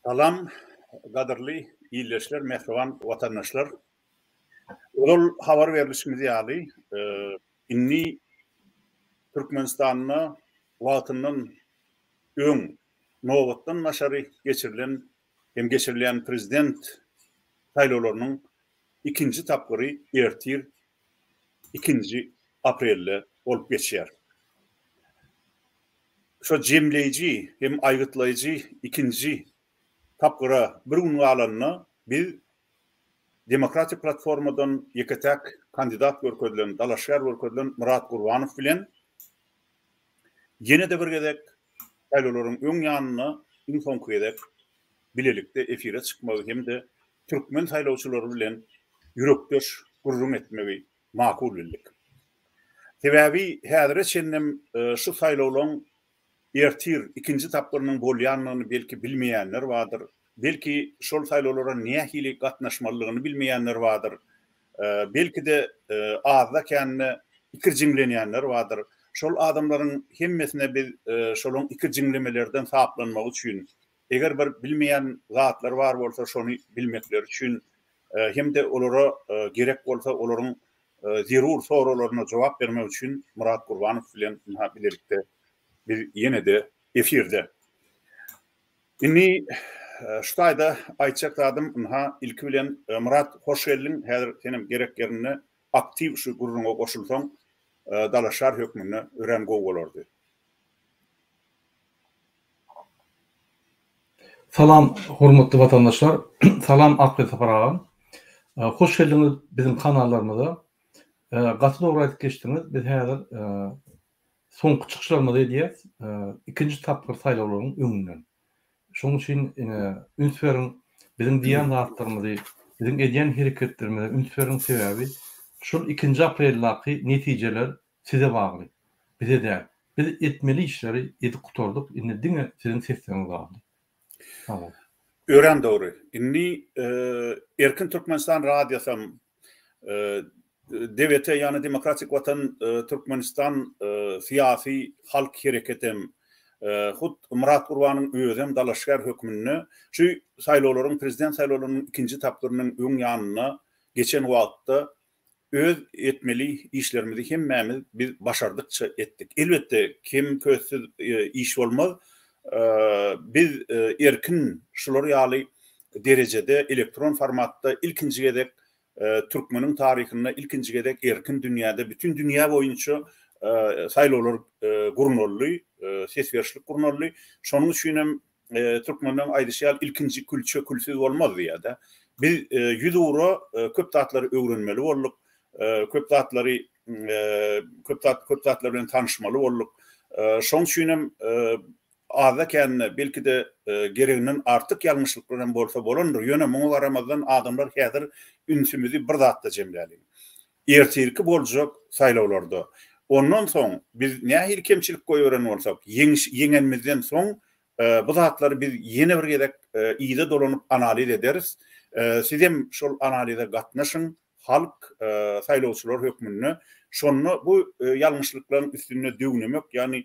Salam gadyrly ildeşler, mähriban watandaşlar. Ozal habar berlişimiz ýaly, indi Türkmenistanda wagtyndan öň nobatdan daşary geçirilen hem geçirilýän prezident saýlawlarynyň ikinji tapgyry ertir ikinji aprelde bolup geçýär. Şo jemleýji hem aýgytlaýjy ikinji tapgyra bir gün galanda biz Demokratik platformadan ýeke-täk kandidat görkezilen, dalaşgär görkezilen Myrat Gurbanow bilen ýene-de bir gezek saýlawlaryň öň ýanynda iň soňky gezek bilelikde efire çykmagy hem-de türkmen saýlawçylary bilen ýürekdeş gürrüň etmegi makul bildik. Sebäbi häzire çenlem şu saýlawlaryň ertir ikinji tapgyrynyň bolýandygyny belki bilmeýänler bardyr, belki şol saýlawlara nähili gatnaşmalydygyny bilmeýänler bardyr, belki-de azda-kände ikirjiňlenýänler bardyr. Şol adamlaryň hemmesine biz şolaryň ikirjiňlemelerden saplanmagy üçin, eger bir bilmeýän zatlary bar bolsa şony bilmekleri üçin hem-de olara gerek bolsa olaryň zerur soraglaryna jogap bermek üçin Myrat Gurbanow bilen ynha bilelikde biz ýene-de efirde. Indi şu taýda aýtjak zadym ynha ilki bilen Myrat hoş geldiň häzir senem gerek ýerinde aktiw şu gürrüňe goşulsaň dalaşgar hökmünde örän gowy bolardy. Salam hormatly watandaşlar. Salam Akbel Sapar agam. Hoş geldiňiz biziň kanallarymyza. Gaty dogry aýdyp geçdiňiz. Biz häzir soňky çykyşlarymyzy edýäs. Ikinji tapgyr saýlawlaryň öňünden. Şonuň üçin ine üns beriň biziň diýýän zatlarymyzy, biziň edýän hereketlerimize üns beriň sebäbi şol ikinji apreldaky netijeler Size bagly. Bize däl. Biz etmeli işleri edip gutardyk, indi diňe siziň sesleriňiz galdy. Sag boluň. Örän dogry. Indi Erkin Türkmenistan radiosam, DWT ýagny Demokratik Watan Türkmenistan syýasy halk hereketem, hut Myrat Gurbanyň özem dalaşgär hökmünde şu saýlawlaryň prezident saýlawlarynyň ikinji tapgyrynyň öň ýanynda geçen wagtda Öz etmeli işlerimizi hemmämiz biz başardykça etdik. Elbetde, kem-köstsüz iş bolmaz. Biz erkin şular ýaly derejede elektron formatda ilkinji gezek türkmeniň taryhynda ilkinji gezek erkin dünýäde bütin dünýä boýunça saýlawlar gurnaldy, ses berişlik gurnaldy. Şonuň üçin hem Türkmenleň aýdyşy ýaly ilkinji külçe külsüz bolmaz diýýär-de. Biz ýüzugra köp zatlary öwrenmeli bolduk. Köp zatlary köp zat köp zatlar bilen tanyşmaly bolduk. Şoň üçin hem azda-kände belki-de gereginden artyk ýalňyşlyklar hem bolsa bolandyr. Ýöne muňa garamazdan adamlar häzir ünsümizi bir zatda jemläliň. Ertirki boljak saýlawlarda. Ondan soň biz nähili kemçilik goýberen bolsak, ýeňiş ýeňenimizden soň bu zatlary biz ýene bir gezek yza dolanyp analiz ederis. Sizem şol analize gatnaşyň, halk saýlawçylar hökmünde. Şonda bu ýalňyşlyklaryň üstünde döwnemek, ýagny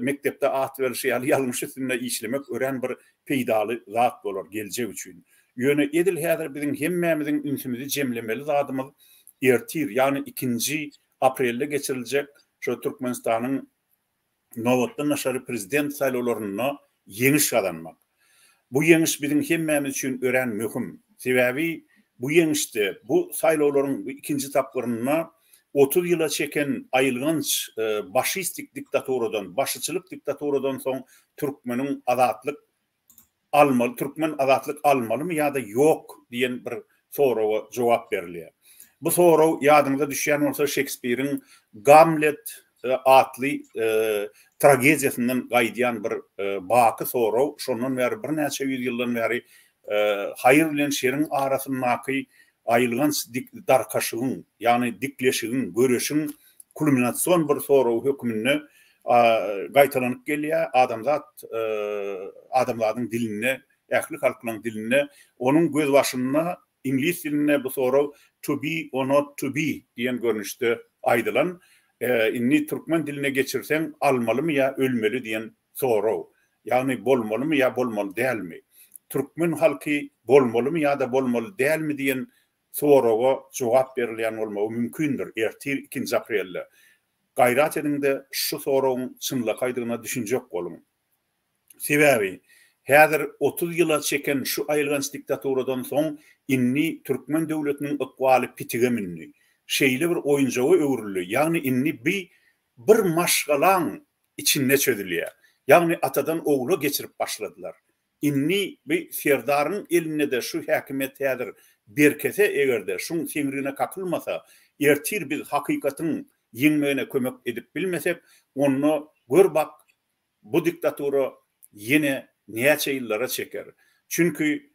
mekdepde at berlişi ýaly ýalňyş üstünde işlemek örän bir peýdaly zat bolar geljek üçin. Ýöne edil häzir biziň hemmämiziň ünsümizi jemlemeli zadymyz ertir, ýagny ikinji aprelde geçiriljek şo Türkmenistanyň nobatdan daşary prezident saýlawlarynda ýeňiş gazanmak. Bu ýeňiş biziň hemmämiz üçin örän möhüm. Sebäbi bu ýeňişde, bu saýlawlaryň bu ikinji tapgyrynda 30 ýyla çeken aýylganç başistik diktaturadan, başyçylyk diktaturadan soň türkmeniň azatlyk almaly, türkmen azatlyk almalymy ýa-da ýok diýen bir soraga jogap berilýär. Bu sorag ýadyňyza düşýän bolsa Şekspiriň Gamlet atly tragediýasyndan gaýdýan bir baky sorag, şondan bäri birnäçe ýüz ýyldan bäri haýyr bilen şeriň arasyndaky aýylganç darkaşygyň, ýagny dikleşigiň, göreşiň kulminasion bir soragy hökmünde gaýtalanyp gelýär. Adamzat adamzadyň dilinde, ähli halklaryň dilinde onuň gözbaşynda iňlis dilinde bu sorag to be or not to be diýen görnüşde aýdylan. Indi türkmen diline geçirseň almalymy ýa ölmeli diýen sorag. Ýagny bolmalymy ýa bolmaly dälmi? türkmen halky bolmalymy ýa-da bolmaly dälmi diýen soraga jogap berilýän bolmagy mümkindir ertir ikinji aprelde. Gaýrat ediň-de şu soragyň çynlakaýdygyna düşünjek boluň. Sebäbi, häzir 30 ýyla çeken şu aýylganç diktaturadan soň indi türkmen döwletiniň ykbaly pitige mündi. Şeýle bir oýunjaga öwrüldi, ýagny indi bi bir maşgalaň içinde çözülýär. Ýagny atadan ogla geçirip başladylar. Indi bi Serdaryň elinde-de şu häkimiýet häzir berkese eger-de şuň seňrigine kakylmasa, ertir biz hakykatyň ýeňmegine kömek edip bilmesek, onda gör bak bu diktatura ýene näçe ýyllara çeker. Çünki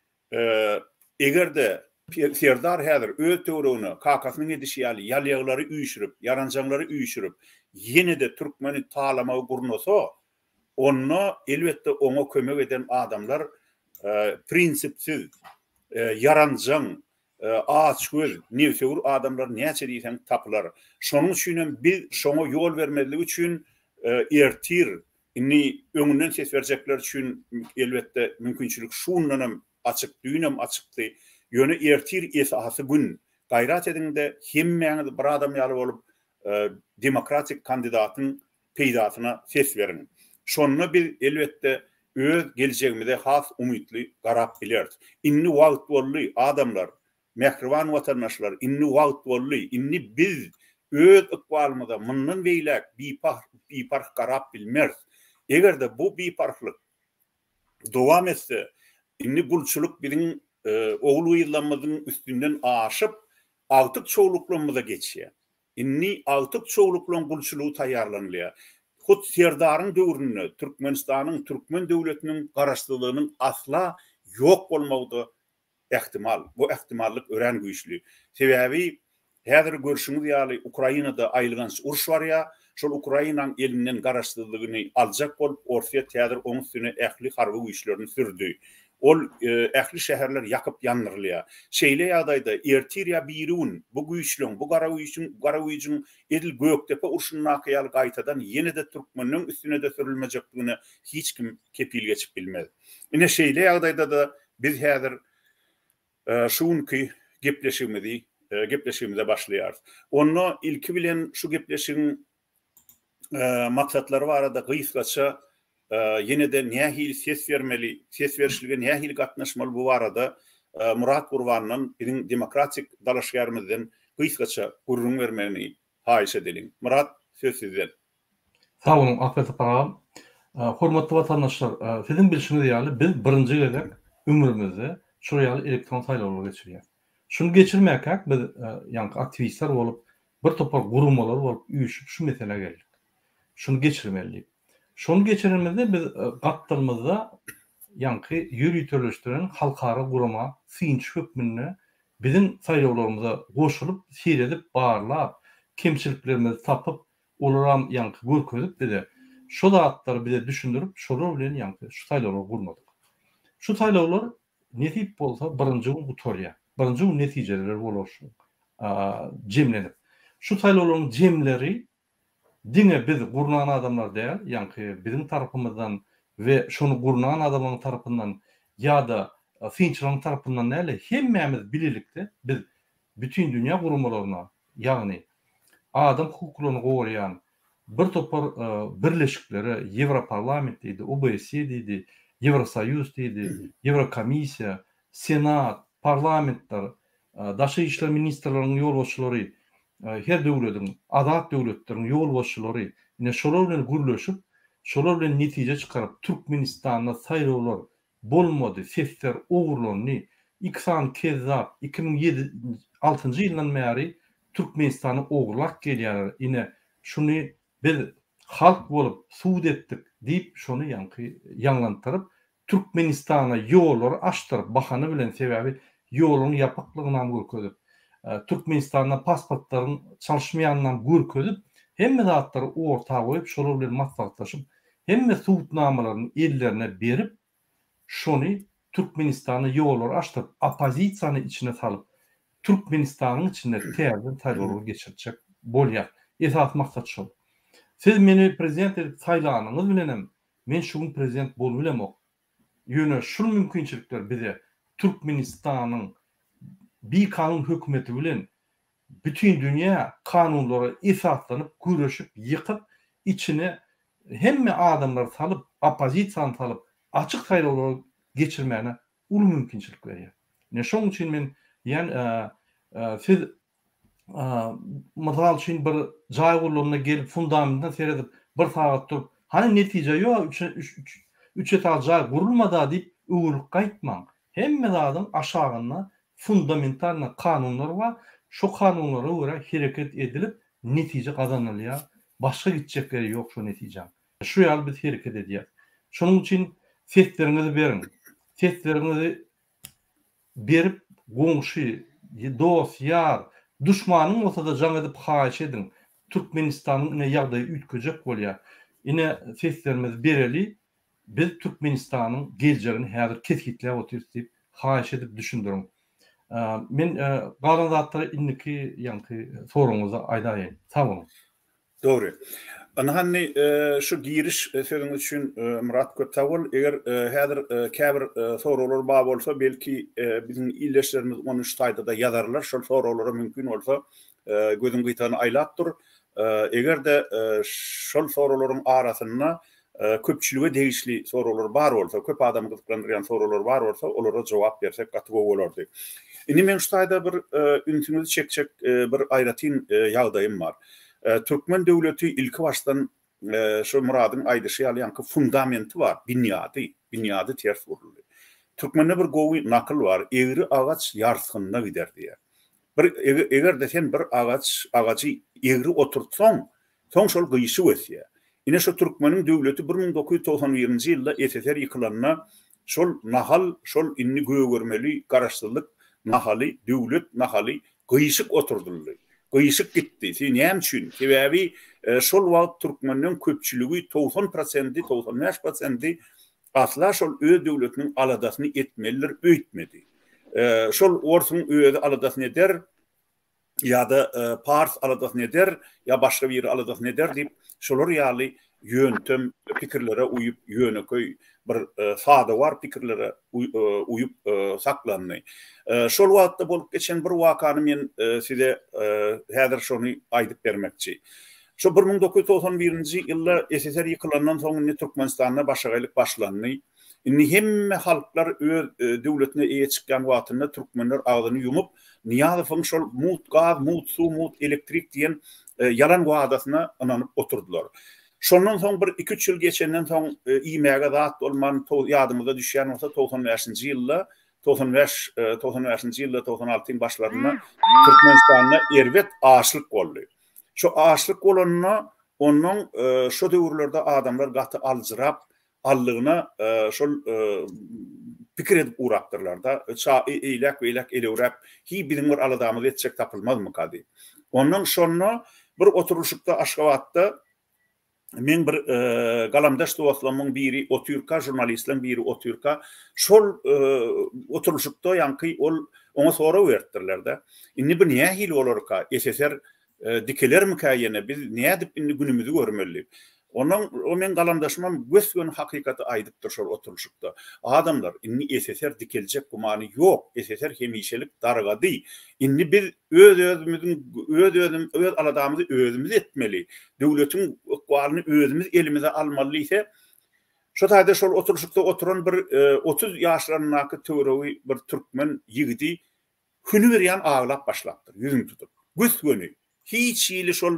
eger-de Serdar häzir öz töweregine kakasynyň edişi ýaly ýalýaglary üýşürip, ýaranjaňlary üýşürip, ýene-de türkmeni talamagy gurnasa, onda elbetde oňa kömek eden adamlar prinsipsiz, ýaranjaň, açgöz, nebsewür adamlar näçe diýseň tapylar. Şonuň üçinem biz şoňa ýol bermezlik üçin ertir, indi öňünden ses berjekler üçin elbetde mümkinçilik şu gündenem açyk, düýnem açykdy. Ýöne ertir esasy gün. Gaýrat ediň-de, hemmäňiz bir adam ýaly bolup demokratik kandidatyň peýdasyna ses beriň. Şonda biz, elbetde, öz geljegimize has umytly garap bileris. Indi wagt boldy, adamlar, mähriban watandaşlar, indi wagt boldy, indi biz öz ykbalymyza mundan beýläk biparh garap bilmeris. Eger-de bu biparhlyk dowam etse, indi gulçulyk biziň ogul-gyzlarymyzyň üstünden aşyp, agtyk-çowluklarymyza geçýär. Indi agtyk-çowluklaň gulçulygy taýýarlanylýar. Hut Serdaryň döwründe Türkmenistanyň, türkmen döwletiniň garaşsyzlygynyň asla ýok bolmagy-da ähtimal. Bu ähtimallyk örän güýçli. Sebäbi häzir görşüňiz ýaly Ukrainada aýylganç uruş barýar. Şol Ukrainaň elinden garaşsyzlygyny aljak bolup Orsýet häzir oň üstüne ähli harby güýçlerini sürdi. Ol ähli şäherler ýakyp ýandyrylýar. Şeýle ýagdaýda ertir ýa birigün bu güýçleň, bu gara güýçüň, gara güýjüň edil Gökdepe urşundaky ýaly gaýtadan ýene-de türkmenleň üstüne-de sürülmejekdigine hiç kim kepil geçip bilmez. Ine şeýle ýagdaýda-da biz häzir şu günki gepleşigimizi gepleşigimize başlaýarys. Onda ilki bilen şu gepleşigiň maksatlary barada gysgaça ýene-de nähili ses bermeli, ses berişlige nähili gatnaşmaly bu barada Myrat Gurbandan biziň demokratik dalaşgärimizden gysgaça gürrüň bermegini haýyş edeliň. Myrat söz sizden. Sag boluň Ahmet Sapar agam. Hormatly watandaşlar, siziň bilşiňiz ýaly biz birinji gezek ömrümizde şular ýaly elektron saýlawlary geçirýäs. Şuny geçirmäkäk biz ýaňky aktiwistler bolup Bir topar guramalar bolup üýşüp şu meselä geldik. Şuny geçirmeli diýip. Şony geçirenimizde biz gapdalymyzda ýaňky ýöriteleşdiren halkara gurama synçy hökmünde biziň saýlawlarymyza goşulyp, seredip, barlap, kemçiliklerimizi tapyp, olaram ýaňky görkezip bize, şo zatlary bize düşündirip, şolar bilen ýaňky şu saýlawlary gurnadyk. Şu saýlawlar Nesip bolsa birinji gün gutarýar. Birinji gün netijeler bolar şu jemlenip. Şu saýlawlaryň jemleri diňe biz gurnan adamlar däl, ýaňky biziň tarapymyzdan we şony gurnan adamlaryň tarapyndan ýa-da synçylaryň tarapyndan däl-de, hemmämiz bilelikde biz bütindünýä guramalaryna, ýagny adam hukuklaryny goraýan bir topar birleşiklere, Ýewroparlament diýdi, OBSE diýdi, Ýewrosoýuz diýdi, Ýewrokomissiýa, Senat, parlamentler, daşary işler ministrleriniň ýolbaşçylary, her döwlediň, azat döwletleriň ýolbaşçylary, ine şolar bilen gürleşip, şolar bilen netije çykaryp, Türkmenistanda saýlawlar Bolmady, sesler ogurlandy. Iki sany kezzap 2007 altynjy ýyldan bäri Türkmenistany ogurlap gelýärler. Ine, şuny biz halk bolup sud etdik diýip şony ýaňky ýaňlandyryp, Türkmenistana ýollary açdyryp bahana bilen sebäbi ýoluň ýapyklygynam görkezip, Türkmenistanda pasportlaryň çalyşmaýanynam görkezip, hemme zatlary orta goýup şolar bilen maslahatlaşyp Hemme subutnamalaryny ellerine berip, şony Türkmenistana ýollary açdyryp, oppozisiýany içine salyp, Türkmenistanyň içinde täzeden saýlawlary geçirtjek bolýar. Esasy maksat şol. Siz meni prezident edip saýlanyňyz bilenem men şu gün prezident bolubilemok. Ýöne şul mümkinçilikler bize Türkmenistanyň bikanun hökümeti bilen bütin dünýä kanunlara esaslanyp göreşip ýykyp içine hemme adamlary salyp oppozisiýany salyp açyk saýlawlary geçirmäne uly mümkinçilik berýär. Ine şoň üçin men diýýän siz mysal üçin bir jaý gurlanda gelip fundamentine seredip bir sagat durup hany netije ýok üç etaž jaý gurulmada diýip öwrülip gaýtmaň. Hemme zadyň aşagynda fundamentalnyý kanunlar bar, şo kanunlara görä hereket edilip netije gazanylýar, başga gitjek ýeri ýok şo netijäň. Şu ýaly biz hereket edýäs. Şonuň üçin sesleriňizi beriň. Sesleriňizi berip goňşy, dost, ýar, duşmanyň bolsada jaň edip haýyş ediň. Türkmenistanyň ine ýagdaýy üýtgejek bolýar. Ine seslerimizi bereli, biz Türkmenistanyň geljegini häzir kesgitläp otyrys diýip haýyş edip düşündiriň. Men galan zatlary indiki ýaňky soragyňyzda aýdaýyn. Sag boluň. Dogry. Ynha indi şu giriş sözüňiz üçin Myrat köp sag bol. Eger häzir käbir soraglar bar bolsa belki biziň ildeşlerimiz ony şu taýda-da ýazarlar. Şol soraglara mümkin bolsa gözüň gyýtagyny aýlap dur. Eger-de şol soraglaryň arasynda köpçülige degişli soraglar bar bolsa, köp adamy gyzyklandyrýan soraglar bar bolsa, olara jogap bersek gaty gowy bolardy. Indi men şu taýda bir ünsüňizi çekjek bir aýratyn ýagdaýym bar. Türkmen döwleti ilki başdan şu Myradyň aýdyşy ýaly ýaňky fundamenti bar, binýady, binýady ters guruldy. Türkmende bir gowy nakyl bar, Egri agaç ýarsgynda gider diýýär. Bir eger-de sen bir agaç, agajy egri oturtsaň, soň şol gyşyk ösýär. Ine şu türkmeniň döwleti 1991-nji ýylda SSR ýykylanda şol nahal, şol indi gögermeli garaşsyzlyk nahaly, döwlet nahaly gyşyk oturdyldy. Gyşyk gitdi. Si näme üçin? Sebäbi şol wagt türkmenden köpçüligi 90 prosendi, 95 prosendi asla şol öz döwletiniň aladasyny etmelidir öýtmedi. Şol orsuň özi aladasyny eder ýa-da pars aladasyny eder ýa başga biri aladasyny eder diýip, şolar ýaly ýöntem pikirlere uýup, ýönekeý bir sadawar pikirlere uýup saklandy. Şol wagtda bolup geçen bir wakany men size häzir şony aýdyp bermekçi. Şo 1991-nji ýylda SSR ýykylandan soň indi Türkmenistanda başagaýlyk başlandy. Indi hemme halklar öz döwletine eýe çykýan wagtynda türkmenler agzyny ýumup, Nyýazowyň şol mugt gaz, mugt suw, mugt elektrik diýen ýalan wadasyna ynanyp oturdylar. Şondan soň bir iki-üç ýyl geçenden soň iýmäge zat bolman, ýadyňyza düşýän bolsa 95-nji ýylda, 95, 95-nji ýylda, 96-yň başlarynda Türkmenistanda erbet açlyk boldy. Şo açlyk bolanda onnoň şo döwürlerde adamlar gaty aljyrap, allygyna şol pikir edip ugrapdyrlar-da, ça eýläk-beýläk elewräp, hiý biziň bir aladamyzy etjek tapylmazmyka diýip. Onnoň şonda bir oturylyşykda Aşgabatda meň bir galamdaş dostlarymyň biri otyrka, žurnalistleriň biri otyrka, şol oturylyşykda ýaňky ol oňa sorag beripdirler-de. Indi bu nähili bolarka, SSR Dikelermikä ýene, biz nädip indi günümizi görmeli diýip. Onnoň o meň galamdaşymam gös-göni hakykaty aýdypdyr şol oturylyşykda. Adamlar, indi SSR dikeljek gümany ýok, SSR hemişelik dargady. Indi biz öz-özümiziň, öz-özüm, öz aladamyzy özümiz etmeli. Döwletiň ykbalyny özümiz elimize almaly diýse, şo taýda şol oturylyşykda oturan bir 30 ýaşlaryndaky töweregi bir türkmen ýigidi Hüni birýan aglap başlapdyr, ýüzüni tutup. Gös-göni. Hiç hili şol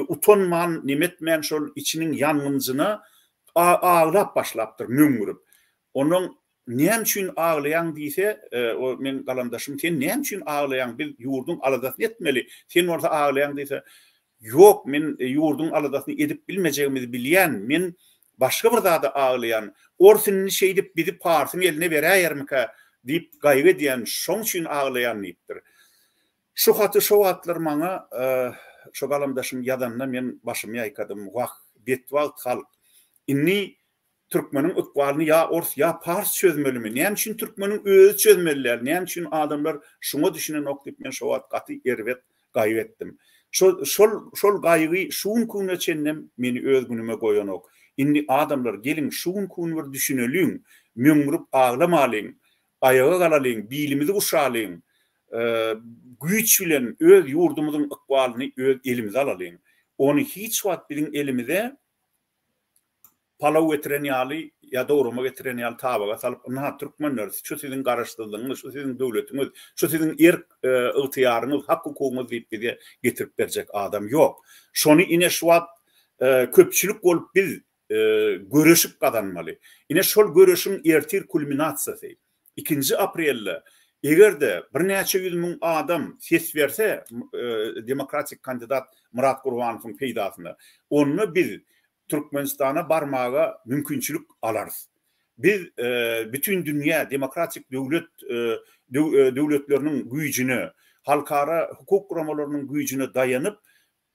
utanman, neme etmän şol içiniň ýangynjyna aglap başlapdyr, möňňürip. Onnoň Näme üçin aglaýaň diýse, o meň galamdaşym, sen näme üçin aglaýaň, biz ýurduň aladasyny etmeli, sen bolsa aglaýaň diýse, Ýok, men ýurduň aladasyny edip bilmejegimizi bilýän, men başga bir zada aglaýan, ors indi şeýdip bizi parsyň eline beräýermikä diýip gaýgy edýän, şoň üçin aglaýan diýipdir. Şu haty şo wagtlar maňa şo galamdaşym ýazanda men başymy ýaýkadym, wah, betbagt halk, indi Türkmeniň ykbalyny ýa ors, ýa pars çözmelimi? Näme üçin türkmeniň özi çözmeli däl? Näme üçin adamlar şuňa düşünenok diýip men şo wagt gaty erbet gaýgy etdim. Şo şol şol gaýgy şu günki güne çenlem meni öz günüme goýanok. Indi adamlar geliň şu günki gün bir düşüneliň. Möňňürip aglamalyň, aýaga galalyň, bilimizi guşalyň, güýç bilen öz ýurdumyzyň ykbalyny öz elimize alalyň. Ony hiç wagt biziň elimize palaw getiren ýaly ýa dograma getiren ýaly tabaga salyp, ynha, türkmenler, şu siziň garaşsyzlygyňyz, şu siziň döwletiňiz, şu siziň erk-ygtyýaryňyz, hak-hukugyňyz diýip bize getirip berjek adam ýok. Şony ine şu wagt köpçülik bolup biz göreşip gazanmaly. Ine şol göreşiň ertir kulminasiýasy. Ikinji aprelde eger-de birnäçe ýüz müň adam ses berse demokratik kandidat Myrat Gurbanowyň peýdasyna, onda biz Türkmenistana barmaga mümkinçilik alarys. Biz bütin dünýä demokratik döwlet döwletleriniň güýjüne, halkara hukuk guramalarynyň güýjüne daýanyp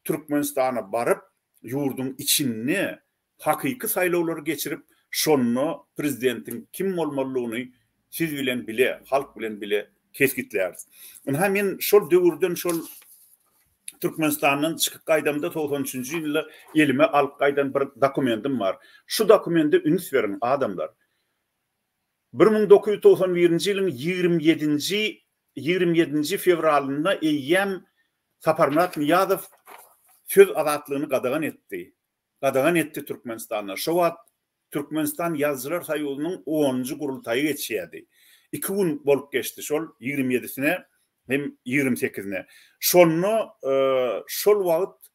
Türkmenistana baryp, ýurduň içinde hakyky saýlawlary geçirip, şonda prezidentiň kim bolmalydygyny siz bilen bile, halk bilen bile kesgitläris. Ynha, men şol döwürden şol Türkmenistandan çykyp gaýdamda 93-nji ýylda elime alyp gaýdan bir dokumentim bar. Şu dokumende üns beriň, adamlar. 1991-nji ýylyň 27-nji 27-nji fewralynda eýýäm Saparmyrat Nyýazow söz azatlygyny gadagan etdi. Gadagan etdi Türkmenistanda. Şo wagt Türkmenistan Ýazyjylar soýuzynyň onunjy gurultaýy geçýärdi. Iki gün bolup geçdi şol, 27-sine hem 28-ine. Şonda şol wagt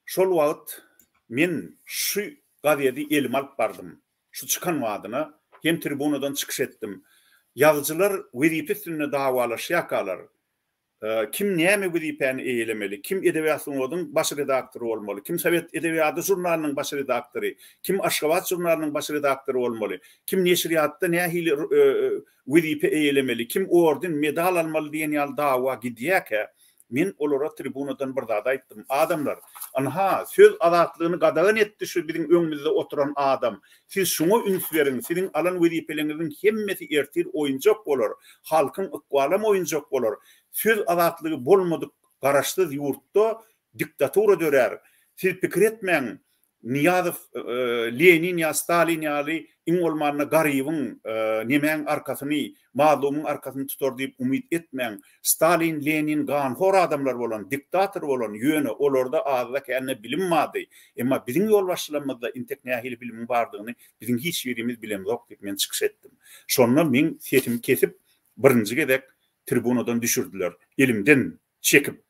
Şol wagt men şu gazedi elime alyp bardym. Şu çykan badyna hem tribunadan çykyş etdim. Ýazyjylar wezipe üstünde dawalaşýarkalar, kim näme wezipäni eýelemeli, kim Edebiýat-sungatyň baş redaktory bolmaly, kim Sowet edebiýady žurnalynyň baş redaktory, kim Aşgabat žurnalynyň baş redaktory bolmaly, kim neşirýatda nähili wezipe eýelemeli, kim orden, medal almaly diýen ýaly dawa gidýärkä, Men olara tribunadan bir zat aýtdym, Adamlar, ynha, söz azatlygyny gadagan etdi şu biziň öňümizde oturan adam. Siz şuňa üns beriň, siziň alan wezipeleňiziň hemmesi ertir oýunjak bolar, halkyň ykbalam oýunjak bolar. Söz azatlygy bolmadyk garaşsyz ýurtda diktatura dörär. Siz pikir etmäň, Nyýazow Lenin ýa Stalin ýaly iň bolmanda garybyň, nemäň arkasyny, mazlumyň arkasyny tutar diýip umyt etmäň. Stalin, Lenin ganhor adamlar bolan, diktator bolan, ýöne olarda azda-kände bilim bardy. Emma biziň ýolbaşçylarymyzda intek nähili bilimiň bardygyny biziň hiç birimiz bilemzok diýip men çykyş etdim. Şonda meň sesimi kesip birinji gezek tribunadan düşürdiler. Elimden çekip.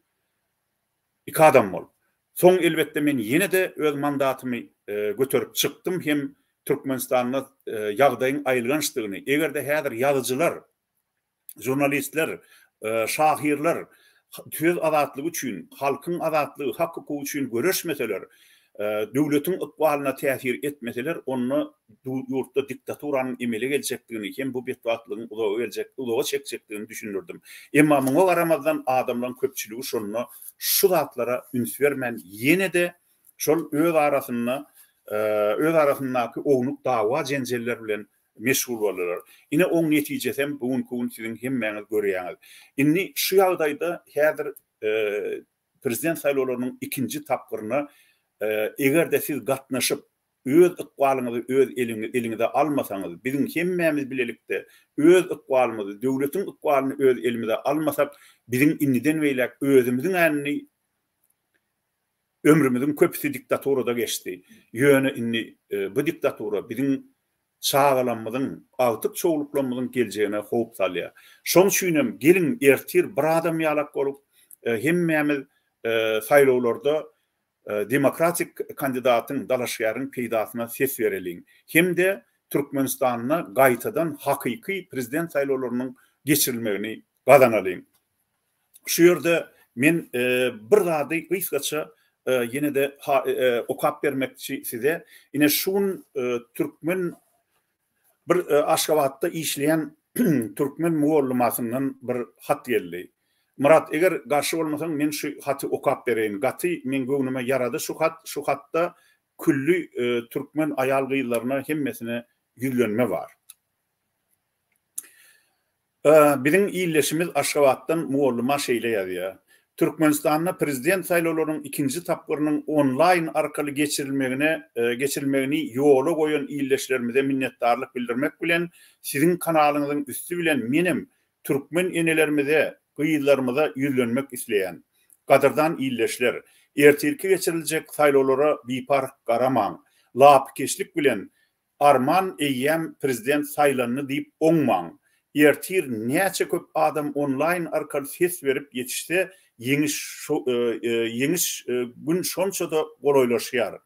Iki adam bolup. Soň elbetde men ýene-de öz mandatymy göterip çykdym hem Türkmenistanda ýagdaýyň aýylgançdygyny, eger-de häzir ýazyjylar, žurnalistler, şahyrlar söz azatlygy üçin, halkyň azatlygy, hak-hukugy üçin göreşmeseler, döwletiň ykbalyna täsir etmeseler, onda ýurtda diktaturanyň emele geljekdigini hem bu betbagtlygyň uzaga geljek, uzaga çekjekdigini düşündirdim. Emma muňa garamazdan adamlaryň köpçüligi şonda şu zatlara üns bermän ýene-de şol öz arasynda öz arasyndaky ownuk dawa-jenjeller bilen meşgul boldular. Ine oň netijesem bu günki gün siziň hemmäňiz görýäňiz. Indi şu ýagdaýda häzir prezident saýlawlarynyň ikinji tapgyryna eger-de siz gatnaşyp, öz ykbalyňyzy öz eliňize almasaňyz, biziň hemmämiz bilelikde öz ykbalymyzy, döwletiň ykbalyny öz elimize almasak, biziň indiden beýläk özümiziň indi ömrümiziň köpüsi diktaturada geçdi. Ýöne indi bu diktatura biziň çagalarymyzyň, agtyk-çowluklarymyzyň geljegine howp salýar. Şoň üçinem geliň ertir bir adam ýalak bolup, hemmämiz saýlawlarda demokratik kandidatyň, dalaşgäriň peýdasyna ses bereliň hem-de Türkmenistanda gaýtadan hakyky prezident saýlawlarynyň geçirilmegini gazanalyň. Şu ýerde men bir zady gysgaça ýene-de okap bermekçi size. Ine şu gün türkmen bir Aşgabatda işleýän türkmen mugallymasyndan bir hat geldi. Myrat, eger garşy bolmasaň, men şu haty okap bereýin. Gaty meň göwnüme ýarady şu hat. Şu hatda külli türkmen aýal-gyzlaryna hemmesine ýüzlenme bar. Biziň ildeşimiz Aşgabatdan mugallyma şeýle ýazýar. Türkmenistanda prezident saýlawlarynyň ikinji tapgyrynyň onlaýn arkaly geçirilmegine geçirilmegini ýola goýan ildeşlerimize minnetdarlyk bildirmek bilen, siziň kanalyňyzyň üsti bilen menem türkmen enelerimize, gyzlarymyza ýüzlenmek isleýän. Gadyrdan ildeşler, ertirki geçiriljek saýlawlara biparh garamaň. Lapykeçlik bilen Arman eýýäm prezident saýlandy diýip oňmaň. Ertir näçe köp adam onlaýn arkaly ses berip ýetişse ýeňiş ýeňiş gün şonça-da golaýlaşýar.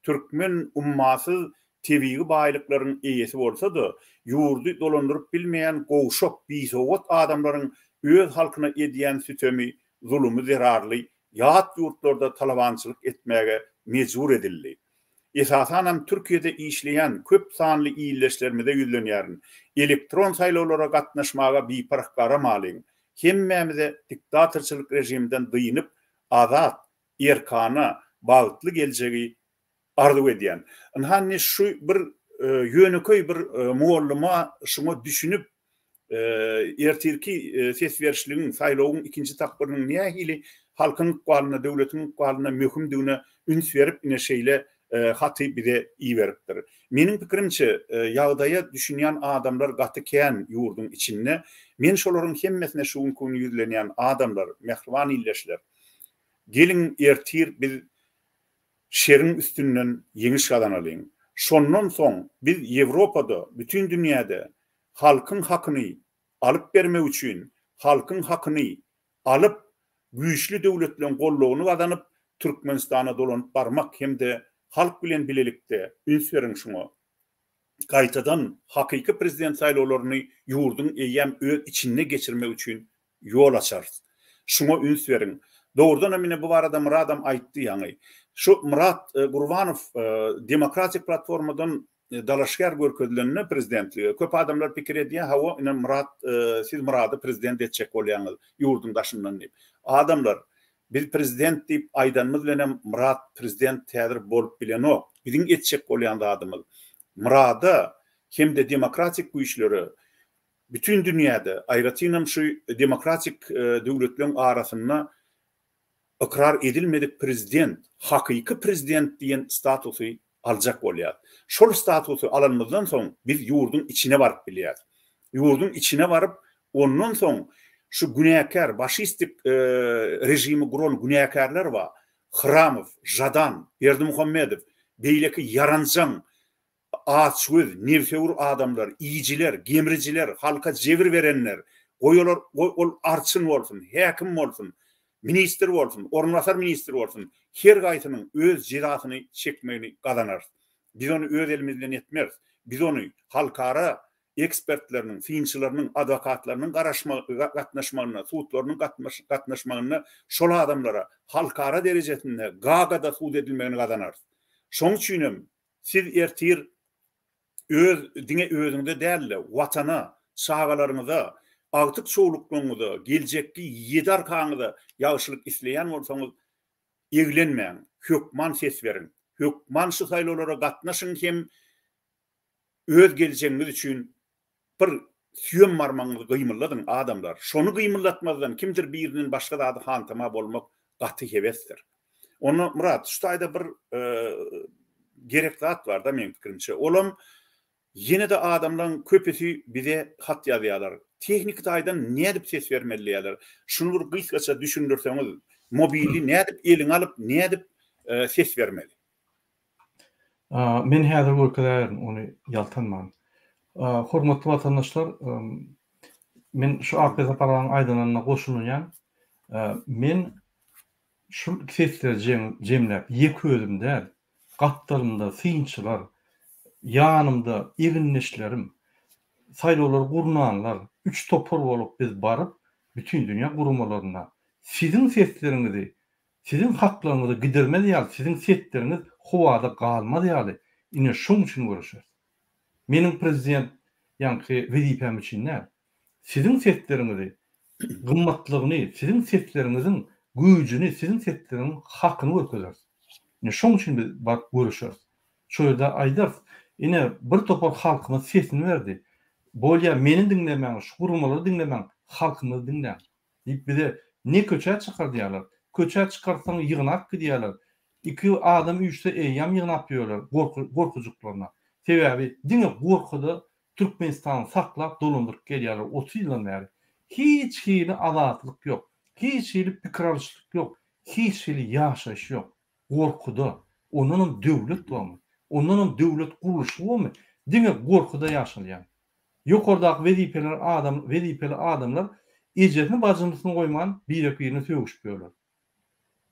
Türkmen ummasyz tebigy baýlyklaryň eýesi bolsa-da, ýurdy dolandyryp bilmeýän gowşak, bisowat adamlaryň öz halkyna edýän sütemi, zulumy zerarly ýat ýurtlarda talabançylyk etmäge mejbur edildi. Esasanam Türkiýede işleýän köp sanly ildeşlerimize ýüzlenýärin. Elektron saýlawlara gatnaşmaga biparh garamalyň. Hemmämize diktatorçylyk režimden dynyp, azat, erkana, bagtly geljegi arzuw edýän. Ynha indi şu bir ýönekeý bir mugallyma şuňa düşünip ertirki ses berişligiň, saýlawyň ikinji tapgyrynyň nähili halkyň ykbalynda, döwletiň ykbalynda möhümdigine üns berip, ine şeýle haty bize iberipdir. Meniň pikirimçe, ýagdaýa düşünýän adamlar gaty kän ýurduň içinde. Men şolaryň hemmesine şu günki gün ýüzlenýän, adamlar, mähriban ildeşler, geliň ertir biz şeriň üstünden ýeňiş gazanalyň. Şondan soň biz Ýewropada, bütin dünýäde halkyň hakyny alyp bermek üçin halkyň hakyny alyp, güýçli döwletleň goldawyny gazanyp, Türkmenistana dolanyp barmak hem-de halk bilen bilelikde, üns beriň şuňa, gaýtadan hakyky prezident saýlawlaryny ýurduň eýýäm öz içinde geçirmek üçin ýol açarys. Şuňa üns beriň. Dogrudanam ine bu barada Myradam aýtdy ýaňy. Şu Myrat Gurbanow Demokratik platformadan dalaşgär görkezilende prezidentlige köp adamlar pikir edýär, hawa ine Myrat siz Myrady prezident etjek bolýaňyz ýurduň daşyndan diýip. Adamlar biz prezident diýip aýdanymyz bilenem Myrat prezident häzir bolup bilenok. Biziň etjek bolýan zadymyz Myrada hem-de demokratik güýçlere Bütin dünýäde, aýratynam şu demokratik döwletleň arasynda ykrar edilmedik prezident, hakyky prezident diýen statusy aljak bolýar. Şol statusy alanymyzdan soň biz ýurduň içine baryp bilýäris. Ýurduň içine baryp, ondan soň şu günäkär, faşistik režimi guran günäkärler bar, Hramow, Žadan, Berdimuhamedow, beýleki ýaranjaň Açgöz, nebsewür adamlar, iýijiler, gemrijiler, halka jebir berenler, goý olar, goý ol arçyn bolsun, häkim bolsun, ministr bolsun, orunbasar ministr bolsun, her gaýsynyň öz jezasyny çekmegini gazanarys. Biz ony öz elimiz bilen etmeris. Biz ony halkara ekspertleriniň, synçylarynyň, adwokatlarynyň gatnaşmagynda, sudlarynyň gatnaşmagynda şol adamlara halkara derejesinde Gagada sud edilmegini gazanarys. Şonuň üçinem Siz ertir öz diňe özüňize däl-de, Watana, çagalaryňyza, agtyk-çowluklaryňyza, geljekki ýedi arkaňyza ýagşylyk isleýän bolsaňyz, eglenmäň, hökman ses beriň. Hökman şu saýlawlara gatnaşyň hem öz geljegiňiz üçin bir süýem barmagyňyzy gymyldadyň, adamlar. Şony gymyldatmazdan kimdir birinden başga zady hantama bolmak gaty hebesdir. Onda Myrat, şu taýda bir gerek zat bar-da meň pikirimçe. Olam ýene-de adamlaryň köpüsi bize hat ýazýarlar. Tehniki taýdan nädip ses bermeli diýýärler. Şuny bir gysgaça düşündirseňiz, mobili nädip eliňe alyp, nädip ses bermeli? Men häzir görkezäýerin ony ýaltanman. Hormatly watandaşlar, men şu Akbeg Saparowyň aýdanyna goşulýan. Men şu sesleri jemläp ýeke özüm däl, gapdalymda synçylar, ýanymda egindeşlerim, saýlawlary gurnanlar, üç topar bolup biz baryp, bütindünýä guramalaryna siziň sesleriňizi Siziň haklaryňyzy gidirmez ýaly, siziň sesleriňiz howada galmaz ýaly, ine şoň üçin göreşeris. Meniň prezident ýaňky wezipäm üçin däl. Siziň sesleriňizi gymmatlygyny, siziň sesleriňiziň güýjüni, siziň sesleriňiň hakyny görkezeris. Ine şoň üçin biz baryp göreşeris. Şo ýerde aýdarys, ine bir topar halkymyz sesini berdi. Bolýa meni diňlemäň, şu guramalary diňlemäň, halkymyzy diňläň. Diýip bize. Ne köçä çykardýarlar. Köçä çykarsaň ýygnap gidýärler. Iki adam üýşse eýýäm ýygnap ýörler gorky gorkujyklaryna. Sebäbi diňe gorkuda Türkmenistany saklap dolandyryp gelýärler 30 ýyldan bäri. Hiç hili azatlyk ýok. Hiç hili pikir alyşlyk ýok. Hiç hili ýaşaýyş ýok. Gorkuda. Ondanam döwlet bormy? Ondanam döwlet gurluşy bormy? Diňe gorkuda ýaşalýan. Ýokardaky wezipeler adam wezipeli adamlar ejesini bajynysyny goýman birek birine sögüşip ýörler.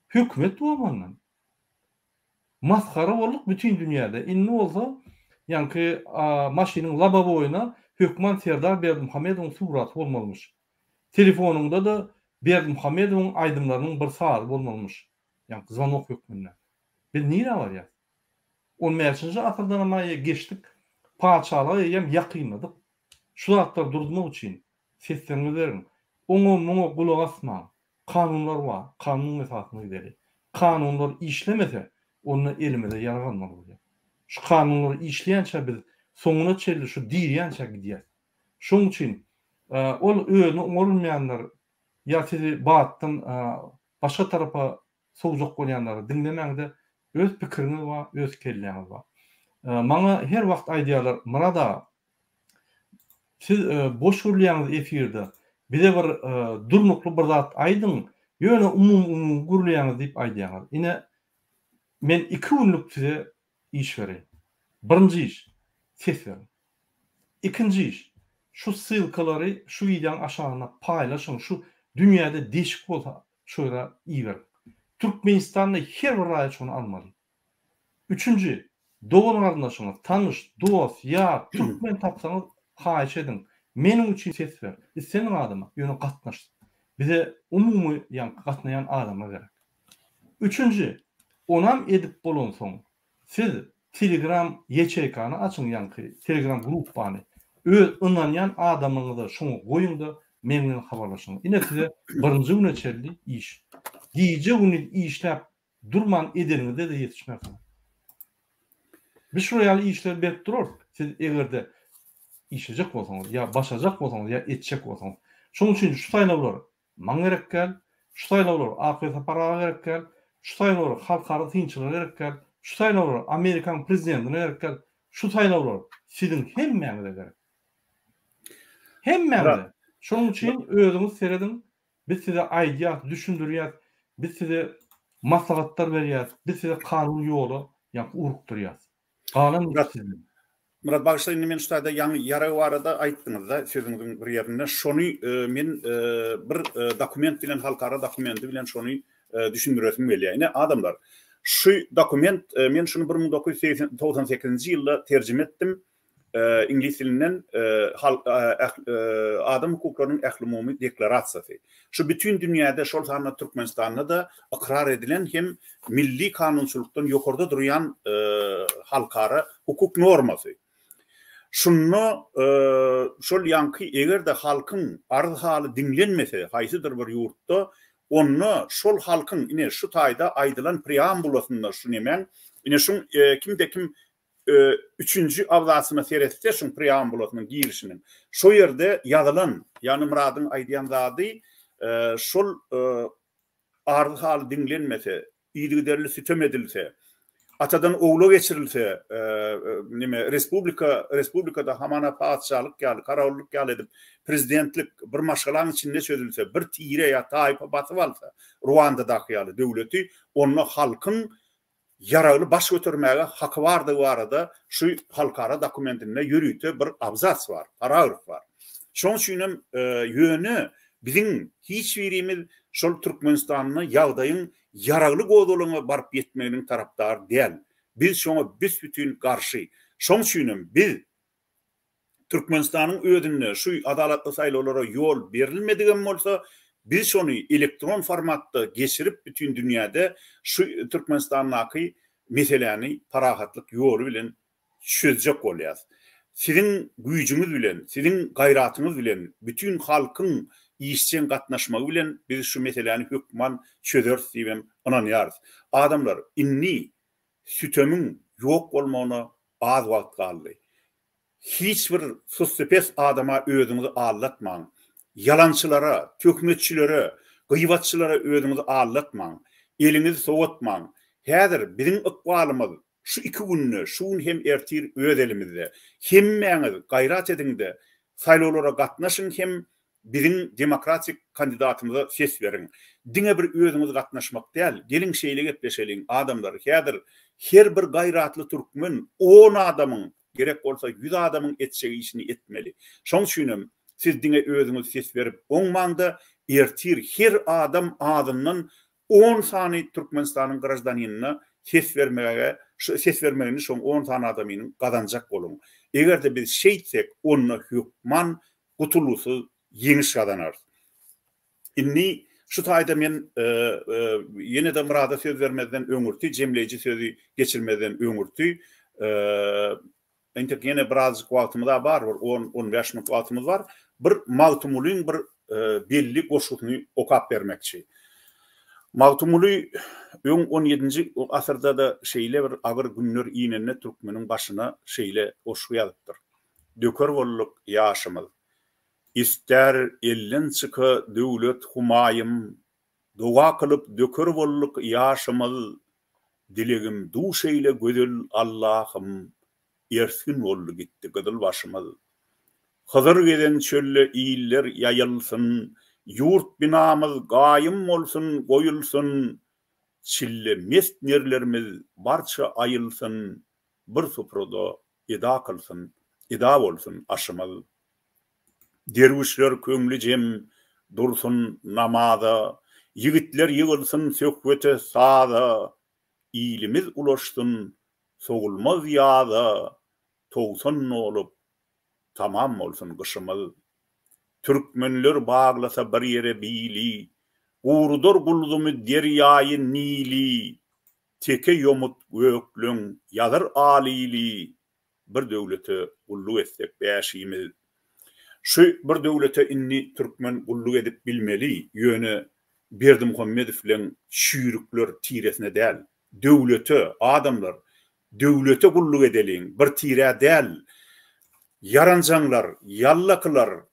Hökümet bormy ondan? Masgara bolduk bütin dünýäde. Indi bolsa ýaňky maşynyň labowoýuna hökman Serdar Berdimuhamedowyň suraty bolmalymyş. Telefonyňda-da Berdimuhamedowyň aýdymlarynyň bir sazy bolmalymyş. Ýaňky zvonok hökmünde. Biz nirä barýas? On bäşinji asyrdanam-a geçdik, patyşalyga eýýäm ýakynladyk. Şu zatlary duruzmak üçin sesleriňizi beriň. Oňa-muňa gulak asmaň. Kanunlar bar, kanunyň esasynda gideli. Kanunlar işlemese, onda elimize ýarag almaly bolýar. Şu kanunlar işleýänçä biz soňuna çenli şu diýilýänçä gidýäs. Şonuň üçin ol özüni oňarylmaýanlar ýa sizi batdan başga tarapa sowjak bolýanlary diňlemäňde öz pikiriňiz bar, öz kelläňiz bar. Maňa her wagt aýdýarlar, Myrat aga, siz boş gürleýäňiz efirde, bize bir durnukly bir zat aýdyň, ýöne umumy-umumy gürleýäňiz diýip aýdýaňyz. Ine, men iki günlük size iş bereýin. Birinji iş, ses beriň. Ikinji iş, şu ssylkalary şu wideoň aşagynda paýlaşyň, şu dünýäde deşik bolsa şo ýere iberiň. Türkmenistanda her bir raýat şony almaly. Üçünji, dogan-garyndaşyňyz, tanyş, dost, ýar, türkmen tapsaňyz haýyş ediň, meniň üçin ses ber, islendik adama, ýöne gatnaşsyn. Bize umumy ýaňky gatnaýan adamlar gerek. Üçünji, onam edip bolansoň, Siz telegram ýaçeýkany açyň ýaňky telegram gruppany öz ynanýan adamyňyza şoňa goýuňda meň bilen habarlaşyň ine size birinji güne çenli iş gije gündiz işläp durman edeniňizde-de ýetişmersiňiz biz şular ýaly işleri berip durarys siz egerde işlejek bolsaňyz ýa başarjak bolsaňyz ýa etjek bolsaňyz şonuň üçin şu saýlawlar Maňa gerek däl, şu saýlawlar Akyl Sapar aga gerek däl, şu saýlawlar halkara synçylara gerek däl, şu saýlawlar Amerikanyň prezidentine gerek däl, şu saýlawlar siziň hemmäňize gerek. Hemmäňize. Şonuň üçin özüňiz serediň, biz size aýdýas, düşündirýäs, biz size maslahatlar berýäs, biz size kanuny ýola ýa ugrukdyrýas. Galan iş sizden. Myrat bagyşla indi men şu taýda ýaňy ýarag barada aýtdyňyzda sözüňiziň bir ýerinde şony men bir dokument bilen halkara dokumenti bilen şony düşündiresim gelýär. Ine adamlar şu dokument men şuny 1998-nji ýylda terjime etdim. Iňlis dilinden Adam hukuklarynyň ählumumy deklarasiýasy. Şu bütin dünýäde, şol sanda Türkmenistanda-da ykrar edilen hem milli kanunçylykdan ýokarda durýan halkara hukuk normasy. Şunda şol ýaňky eger-de halkyň arz-haly diňlenmese haýsydyr bir ýurtda, onda şol halkyň ine şu taýda aýdylan preambulasynda şu nemäň, ine şuň kimde-kim Üçünji abzasyna seretse şuň preambulasynyň girişiniň, şo ýerde ýazylan, ýagny Myradyň aýdýan zady şol arzy-haly diňlenmese, yzygiderli sütem edilse, atadan ogla geçirilse, neme, respublika, respublikada hamana patyşalyk ýaly, korollyk ýaly edip, prezidentlik bir maşgalaň içinde çözülse, bir tire ýa taýpa basyp alsa, Ruandadaky ýaly döwleti, onda halkyň ýaragly baş götermäge haky bardygy barada şu halkara dokumentinde ýörite bir abzas bar, paragraf bar. Şonuň üçin hem ýöne biziň hiç birimiz şol Türkmenistanda ýagdaýyň ýaragly gozgalaňa baryp ýetmeginiň tarapdary däl. Biz şoňa büs-bütin garşy. Şonuň üçin hem biz Türkmenistanyň özünde şu adalatly saýlawlara ýol berilmedigem bolsa, biz şony elektron formatda geçirip bütin dünýäde şu Türkmenistandaky meseläni parahatlyk ýoly bilen çözjek bolýas. Siziň güýjüňiz bilen, siziň gaýratyňyz bilen, bütin halkyň işjeň gatnaşmagy bilen biz şu meseläni hökman çözeris diýibem ynanýarys. Adamlar, indi sütemiň ýok bolmagyna az wagt galdy. Hiç bir sussypes adama özüňizi aldatmaň. Ýalançylara, töhmetçilere, Gybatçylara özüňizi aldatmaň. Eliňizi sowatmaň. Häzir biziň ykbalymyz şu iki günde, şu gün hem ertir öz elimizde. Hemmäňiz gaýrat ediň-de, saýlawlara gatnaşyň hem biziň demokratik kandidatymyza ses beriň. Diňe bir özüňiz gatnaşmak däl, geliň şeýle gepleşeliň, adamlar, häzir her bir gaýratly türkmen on adamyň, gerek bolsa ýüz adamyň etjek işini etmeli. Şoň üçinem siz diňe özüňiz ses berip oňmaňda, ertir her adam azyndan on sany Türkmenistanyň graždanynına ses bermäge, ses bermegini şoň on sany adamynyň gazanjak boluň. Eger-de biz şeýtsek, onda hökman gutulgysyz ýeňiş gazanarys. Indi şu taýda men ýene-de Myrada söz bermezden öňürti, jemleýji sözi geçirmezden öňürti, entek ýene birazjyk wagtymyz-a bar, bir on, on bäş minut wagtymyz bar, bir Magtymgulyň bir belli goşgusyny okap bermekçi. Magtymguly öň on ýedinji asyrda-da şeýle bir agyr günler inende türkmeniň başyna şeýle goşgy ýazypdyr. Döker bolduk ýaşymyz. Istär elden çyka döwlet humaýym, Doga kylyp döker bolduk ýaşymyz. Dilegim duş eýle gözel Allahym, Ersgin boldy gitdi gyzyl başymyz. Hyzyr gezen çölde iller ýaýylsyn, Ýurt binamyz gaýym bolsun, goýulsyn. Çille mest nerlerimiz barça aýylsyn, Bir suprada eda kylsyn, eda bolsun aşymyz. Derwüşler köňli jem dursun namaza, Ýigitler ýygylsyn söhbete, saza, Ilimiz ulaşsyn sowulmaz ýaza, 90 dolup, tamam bolsun gyşymyz. Türkmenler baglasa bir ýere bili, Gurudar gulzumy derýaýy Nili, Teke ýomut gökleň ýazyr alyly bir döwlete gulluk etsek bäşimiz. Şu bir döwlete indi türkmen gulluk edip bilmeli, ýöne Berdimuhamedow bilen çüýrükler tiresine däl. Döwlete, adamlar, döwlete gulluk edeliň, bir tirä däl. Ýaranjaňlar, ýallakylar,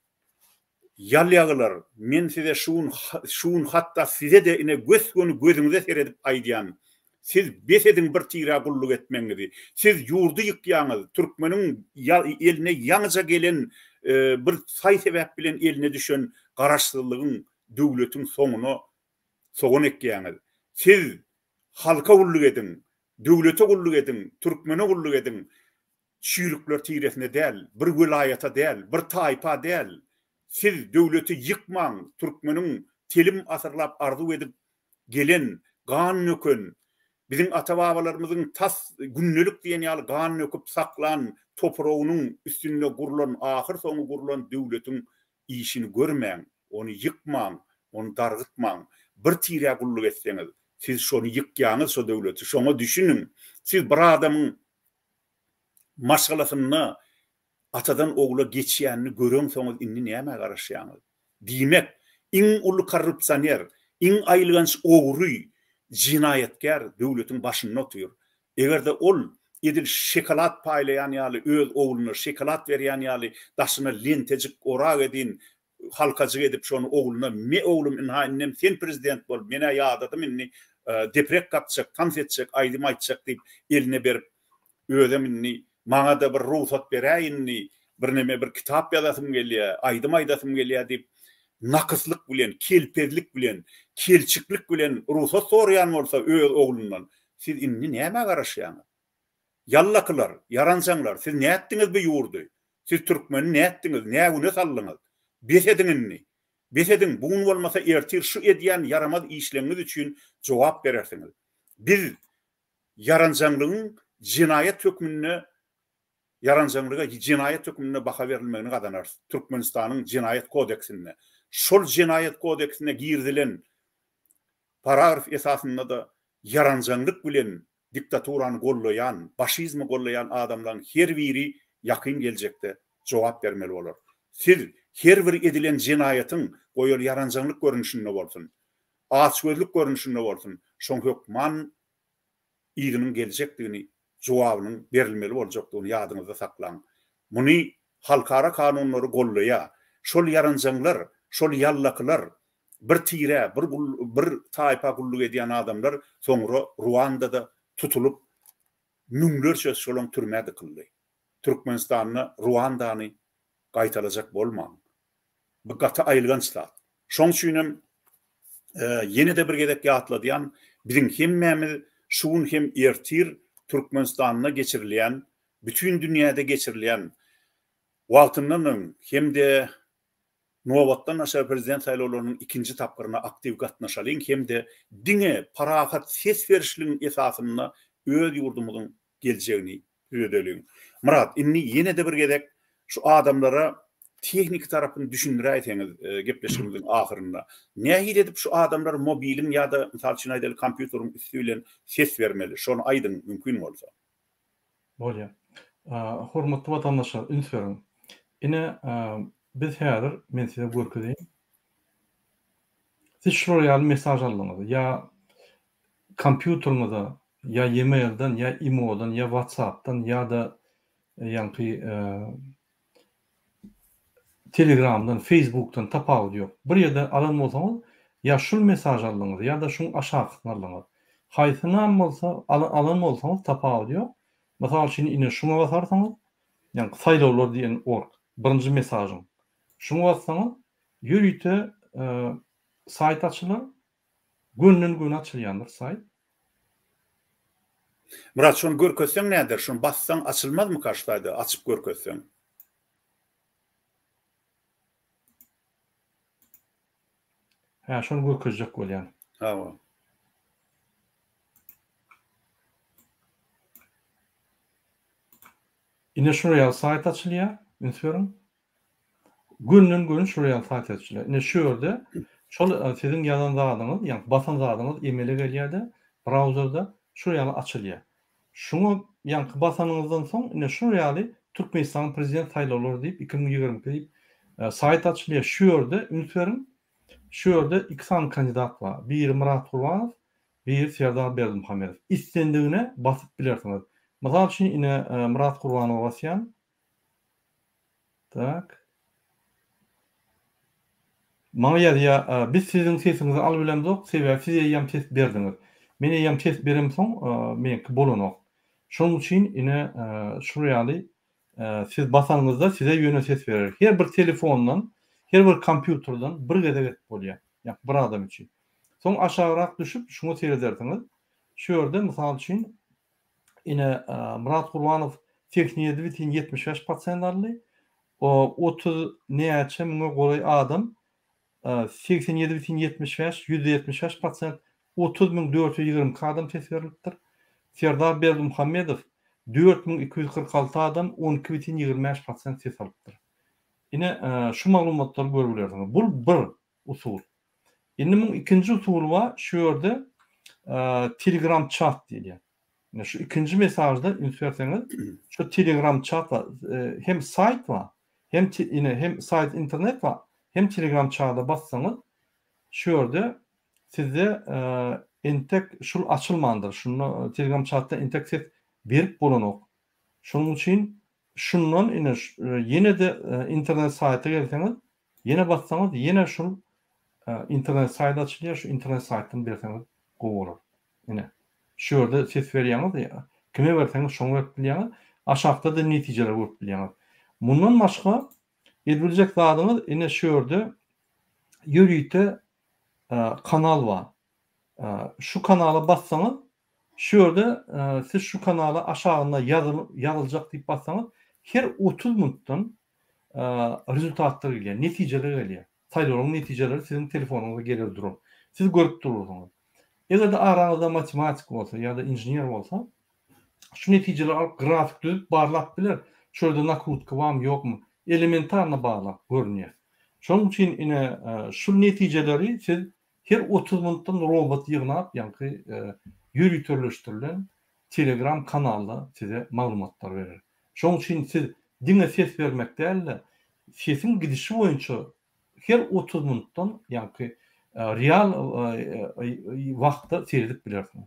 Ýalýagylar, men size şu gün, şu gün hatda size-de ine gös-göni gözüňize seredip aýdýan, siz bes ediň bir tirä gulluk etmegiňizi. Siz ýurdy ýykýaňyz, türkmeniň eline ýaňyja gelen bir saý-sebäp bilen eline düşen garaşsyzlygyň, döwletiň soňuna sogan ekýäňiz. Siz halka gulluk ediň, döwlete gulluk ediň, türkmene gulluk ediň. Çüýrükler tiresine däl, bir welaýata däl, bir taýpa däl. Siz döwleti ýykmaň, türkmeniň telim asyrlap arzuw edip gelen, gan döken, biziň ata-babalarymyzyň tas gündelik diýen ýaly gan döküp saklan topragynyň üstünde gurlan, ahyr soňy gurlan döwletiň işini görmäň, ony ýykmaň, ony dargytmaň. Bir tirä gulluk etseňiz, siz şony ýykýaňyz şo döwleti, şoňa düşüniň. Siz bir adamyň maşgalasynda atadan ogla geçýänini göreňsoňyz indi nämä garaşýaňyz? Diýmek, iň uly korrupsioner, iň aýylganç ogry, jenaýatkär döwletiň başynda otyr. Eger-de ol edil şokolad paýlaýan ýaly öz ogluna şokolad berýän ýaly daşyna lentejik orak edin halkajyk edip şony ogluna me oglum ynha indem sen prezident bol menä ýadadym indi deprek kakjak tans etjek aýdym aýtjak diýip eline berip özem indi maňada bir rugsat beräý indi birneme bir kitap ýazasym gelýä aýdym aýdasym gelýä diýip nakyslyk bilen kelpezlik bilen kelçiklik bilen rugsat soraýan bolsa öz oglundan siz indi nämä garaşýaňyz Ýallakylar, ýaranjaňlar, siz nätdiňiz bu ýurdy? Siz türkmeni nätdiňiz, nä güne saldyňyz? Bes ediň indi! Bes ediň, bu gün bolmasa ertir şu edýän ýaramaz işleňiz üçin jogap berersiňiz. Biz ýaranjaňlygyň jenaýat hökmünde ýaranjaňlyga jenaýat hökmünde baha berilmegini gazanarys Türkmenistanyň Jenaýat kodeksinde. Şol Jenaýat kodeksine girizilen paragraf esasynda-da ýaranjaňlyk bilen diktaturany gollaýan, başizmi gollaýan adamlaň her biri ýakyn geljekde jogap bermeli bolar. Siz her bir edilen jenaýatyň, goý ol ýaranjaňlyk görnüşinde bolsun, açgözlük görnüşinde bolsun, şoň hökman yzynyň geljekdigini, jogabynyň berilmeli boljakdygyny ýadyňyzda saklaň. Muny halkara kanunlary gollaýar. Şol ýaranjaňlar, şol ýallakylar. bir tirä, bir bir taýpa gulluk edýän adamlar soňra Ruandada tutulyp, müňlerçesi şolaň türmä dykyldy. Türkmenistanda Ruandany gaýtalajak bolmaň. Bu gaty aýylganç zat. Şoň üçinem ýene-de bir gezek ýatladýan, biziň hemmämiz şu gün hem ertir Türkmenistanda geçirilýän, bütin dünýäde geçirilýän wagtyndan öň hem-de nobatdan daşary prezident saýlawlarynyň ikinji tapgyryna aktiw gatnaşalyň hem-de diňe parahat ses berişligiň esasynda öz ýurdumyzyň geljegini düzedeliň. Myrat, indi ýene-de bir gezek şu adamlara tehniki tarapyny düşündiräýseňiz gepleşigimiziň ahyrynda. Nähili edip şu adamlar mobiliň ýa-da mysal üçin aýdaly kompýuteriň üsti bilen ses bermeli? Şony aýdyň mümkin bolsa. Bolýar. Hormatly watandaşlar üns beriň. Ine biz häzir men size görkezeýin. Siz şular ýaly mesaž aldyňyz ýa kompýuteriňize ýa e-mailden ýa imo-dan ýa whatsapp-dan ýa-da ýaňky telegramdan, facebook-dan tapawudy ýok. Bir ýerden alan bolsaňyz ýa şul mesaž aldyňyz ýa-da şuň aşakysyny aldyňyz. Haýsynam bolsa alan bolsaňyz tapawudy ýok. Mysal üçin ine şuňa basarsyňyz, ýaňky saýlawlar diýen org, birinji mesažyň. Şuňa bassaňyz ýörite saýt açylar. Gönden-göni açylýandyr saýt. Myrat şony görkezseň näder şony bassaň açylmazmyka şu saýda açyp görkezseň. Hä şony görkezjek bolýan. Hawa. Ine şular ýaly saýt açylýar üns beriň. Gönden-göni şular ýaly saýt açylýar. Ine şu ýerde şol siziň ýazan zadyňyz, ýagny basan zadyňyz emele gelýär-de, brauzerde şular ýaly açylýar. Şuňa ýaňky basanyňyzdan soň ine şular ýaly Türkmenistanyň prezident saýlawlary diýip 2022 diýip saýt açylýar. Şu ýerde üns beriň, şu ýerde iki sany kandidat bar. Biri Myrat Gurbanow, biri Serdar Berdimuhamedow. Islendigine basyp bilersiňiz. Mysal üçin ine Myrat Gurbanowa basýan. Tak. Maňa ýazýa, biz siziň sesiňizi alybilemzok, sebäbi siz eýýäm ses berdiňiz. Men eýýäm ses beremsoň, meňki bolanok. Şonuň üçin ine şul ýaly siz basanyňyzda size ýöne ses berer. Her bir telefondan, her bir kompýuterden bir gezek edip bolýar. Ýa bir adam üçin. Soň aşagrak düşüp şuňa seredersiňiz. Şu ýerde mysal üçin Ine, Myrat Gurbanow 87,75 prosent aldy. 30 näçe müňe golaý adam 87,75, 75 prosent, 30 422 adam ses berlipdir. Serdar Berdimuhamedow 4246 adam 12,25 prosent ses alypdyr. Ine, şu maglumatlary görüp bilersiňiz. Bu bir usul. Indi muň ikinji usuly bar, şu ýerde Telegram chat diýilýär. Ine şu ikinji mesajda üns berseňiz, şu Telegram chat bar, hem saýt bar, hem ine hem saýt internet bar, hem Telegram chata bassaňyz, şu ýerde sizde entek şul açylmandyr. Şunda Telegram chatda entek ses berip bolanok. Şonuň üçin şundan ine ýene-de internet saýta gelseňiz, Ýene bassaňyz ýene şul internet saýt açylýar şu internet saýtdan berseňiz gowy bolar. Ine şu ýerde ses berýäňiz kime berseňiz şoňa berip bilýäňiz aşakda-da netijeleri görüp bilýäňiz. Mundan başga edibiljek zadyňyz ine şu ýerde ýörite kanal bar. Şu kanala bassaňyz şu ýerde siz şu kanala aşagynda ýazyljak diýip bassaňyz her 30 minutdan rezultatlar gelýär, netijeler gelýär. Saýlawlaryň netijeleri siziň telefonyňyza geler durar. Siz görüp durursyňyz. Eger-de araňyzda matematik bolsa ýa-da inžener bolsa, şu netijeleri alyp grafik düzüp barlap biler. Şu ýerde nakrutka barmy, ýokmy? Elementarno barlap görünýär. Şonuň üçin ine şu netijeleri siz her 30 minutdan robot ýygnap, ýaňky ýöriteleşdirilen Telegram kanalda size maglumatlar berer. Şonuň üçin siz diňe ses bermek däl-de, sesiň gidişi boýunça her 30 minutdan, ýaňky real wagtda seredip bilersiňiz.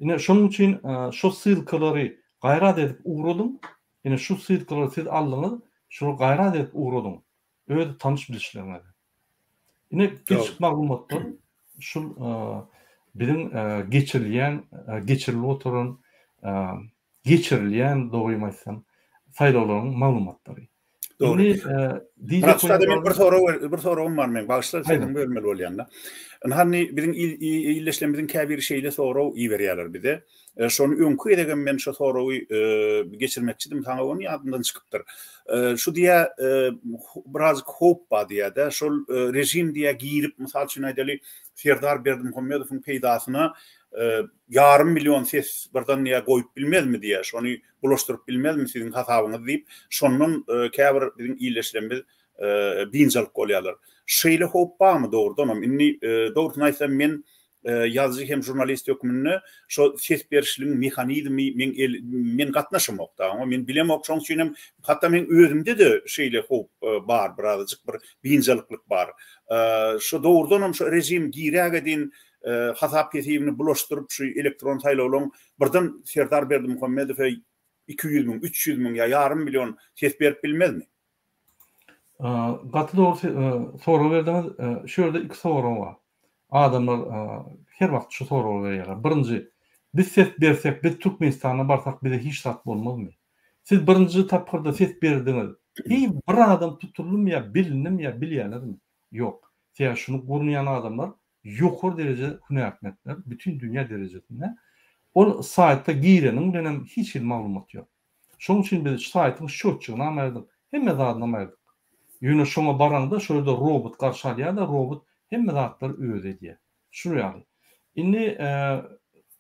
Ine, şonuň üçin şu ssylkalary gaýrat edip ugradyň. Ine, şu ssylkalary siz aldyňyz, şulary gaýrat edip ugradyň öz tanyş-bilişleriňize. Ine kiçijik maglumatlar şul biziň geçirilýän, geçirilip oturan, geçirilýän dogrymy aýtsam, saýlawlaryň maglumatlary. Dogry. Indi diýjek bolýan men bir sorag bir soragym bar meň. Bagyşla sözüňi bölmeli bolýanda. Ynha indi biziň ildeşlerimiziň käbiri şeýle sorag iberýärler bize. Şony öňki gezegem men şo soragy geçirmekçidim saňa ony ýadymdan çykypdyr. Şu diýä birazjyk howp bar diýä-de, şol režim diýä girip mysal üçin aýdaly Serdar Berdimuhamedowyň peýdasyna ýarym million ses birden diýä goýup bilmezmi diýä, şony bulaşdyryp bilmezmi siziň hasabyňyz diýip, şondan käbir biziň ildeşlerimiz biynjalyk bolýarlar. Şeýle howp barmy dogrudanam? Indi dogrusyny aýtsam men ýazyjy hem žurnalist hökmünde şo ses berişligiň mehanizmi meň el men gatnaşamok da oňa men bilemok şoň üçin hem hatda meň özümde-de şeýle howp bar birazajyk bir biynjalyklyk bar. Şo dogrudanam şo režim girägedin hasap-hesibini bulaşdyryp şu elektron saýlawlaň birden Serdar Berdimuhamedowa 200 müň, 300 müň ýa ýarym million ses berip bilmezmi? Gaty dogry sorag berdiňiz. Şu ýerde iki sorag bar. Adamlar her wagt şu soragy berýärler. Birinji, biz ses bersek, biz Türkmenistana barsak bize hiç zat bolmazmy? Siz birinji tapgyrda ses berdiňiz. Hiý bir adam tutuldymy ýa bilindimi ýa bilýälermi? Ýok. Sebäbi şuny gurnaýan adamlar ýokary dereje hünärmentler, bütin dünýä derejesinde. Ol saýta gireniň bilenem hiç hili maglumat ýok. Şonuň üçin biz saýtyň şçotçigynam aýyrdyk, hemme zadynam aýyrdyk. Ýöne şoňa baraňda şo ýerde robot garşy alýar-da, robot hemme zatlary özi edýär. Şular ýaly. Indi